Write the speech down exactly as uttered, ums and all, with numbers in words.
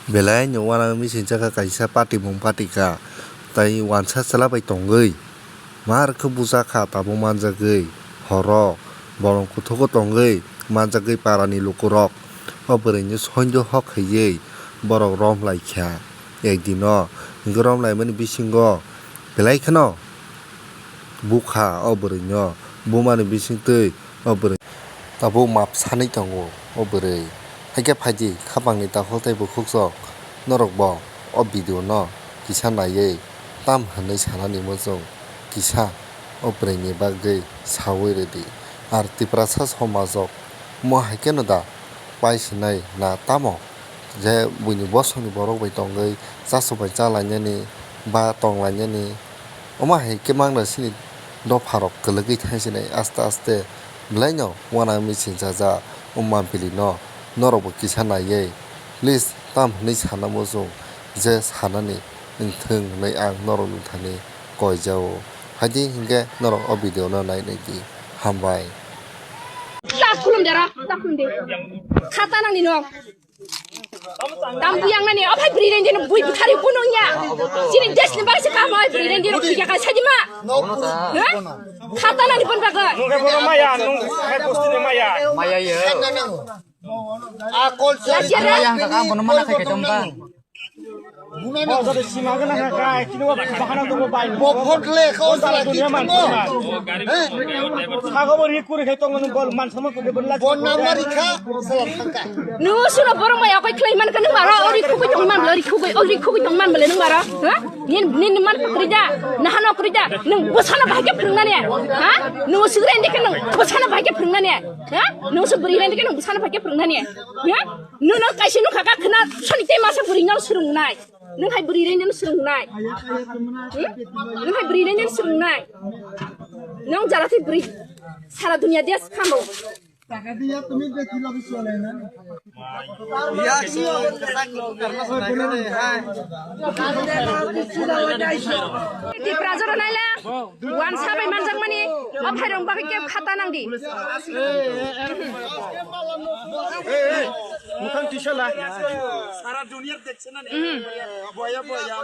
Belai no uanang missing chakha kaisa patimung patika, tai uansa chwla bai tongwi. Mar khe bujakha tabuk manjagwi, horo bolong kuthugo tongwi manjagwi parani lukurok. O bwrwini soindo hok khaiwi borok romlaikha. Ekdino hwnkhe romlaimani bisingo belai kheno bukha o bwrwino, bumani bisingtwi o bwrwi tabuk map sanwi tongo o bwrwi. Haikhe phaidi khapangni dakhol tei bukhuksong, norokbo o video no kisa naiwi tam hwnwi sanani muchung kisa o bwrwini bagwi sawi rwdi. Ar Tiprasa somajok mo haikheno da paisinai na tamo? Je buini bosongni borok bai tongwi chasu bai chalainani ba tonglainani, omo hai khe mangna sini dopharok kwlwgwi thangsinai aste aste belaino uanang missing chaja o mampili no norokbo kisa naiwi please tam hwnwi sana muchung je sanani wngthung hwnwi ang norokni thani koijao. Haidi hinkhe norok o video no nai naidi. Hambai. Tak khulum dera, tak khulum de. Khata nang ni no. Tam buyang nani, ophai bri reng jeno bui buthari bunung ya. Sini des ni bagwi se kam oi bri reng jeno bui ka sai ma. Ha? Khata nang ni pon bagwi. Nung ke bono maya, nung ke bosti ni maya. Maya ye. Akol Lajera. Maya yang ka kam bono mana khai ka jom ba. Bophotle kho sala dunia man. Sago bo ri kuri khai tong man sama kuri bela. Bon namari kha sala thangka. Nung sura borok mai akai khlai man kanu maro ori khugui tong man bela ori khugui ori khugui tong man bela nung maro. Ha? Nin nin man kuri da. Nahan kuri da. Nung bosana bahai ke phungnani. Ha? Nung sugre ndi ke nung bosana bahai ke phungnani. Ha? Nung su buri ndi ke nung bosana bahai ke phungnani. Ha? Nung nung kaisi nung khaka khna soni te masa buri nung surungnai. Nung hai bwrwi rengni swrwngnai. Hmm? Nung hai bwrwi rengni swrwngnai. Nung jara thwi bwrwi sara dunia dia khamo. Tipra jora naila. Wan sabai manjak mani. O phairong bagwi ke khata nangdi. Mukhang tisala. Sara dunia dekse na. Hmm. Boya boya.